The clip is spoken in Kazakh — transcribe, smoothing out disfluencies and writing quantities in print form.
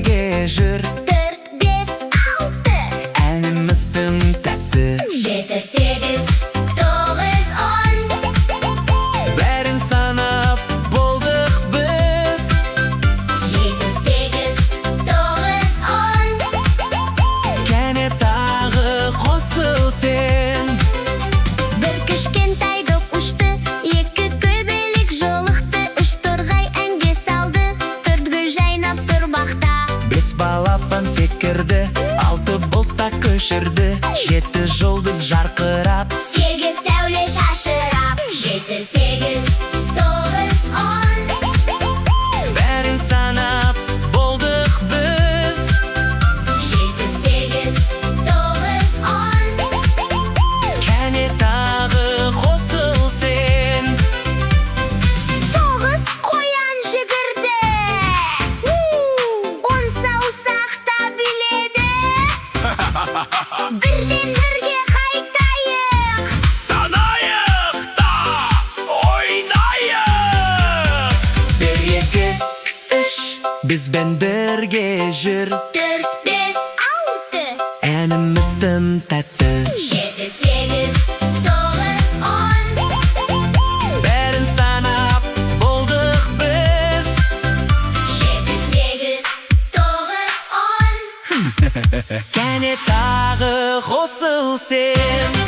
бірге жүр. Төрт, бес, алты. Әніміз тым тәтті. Жеті, сегіз, тоғыз, 10. Бәрін санап болдық біз. Жеті, сегіз, тоғыз, 10. Кәне, тағы қосыл сен. Бір кішкентай доп ұшты, екі көбелек жолықты, үш торғай әнге салды, төрт гүл жайнап тұр бақта. Бес балапан секірді, алты бұлт та көшірді, жеті жұлдыз жарқырап. Сегіз сәуле шашырап. Жеті, сегіз, тоғыз, 10. Бәрін санап болдық біз. Жеті, сегіз, тоғыз, 10. Кәне, тағы қосыл сен. Тоғыз қоян жүгірді, 10 саусақта биледі. Бірден бірге қайтайық. Санайық та ойнайық. Бір, екі, үш, бізбен бірге жүр. Төрт, бес, алты. Әніміз тым тәтті. Жеті, сегіз, тоғыз, 10. Бәрін санап болдық біз. Жеті, сегіз, тоғыз, 10. Кәне, тағы қосыл сен.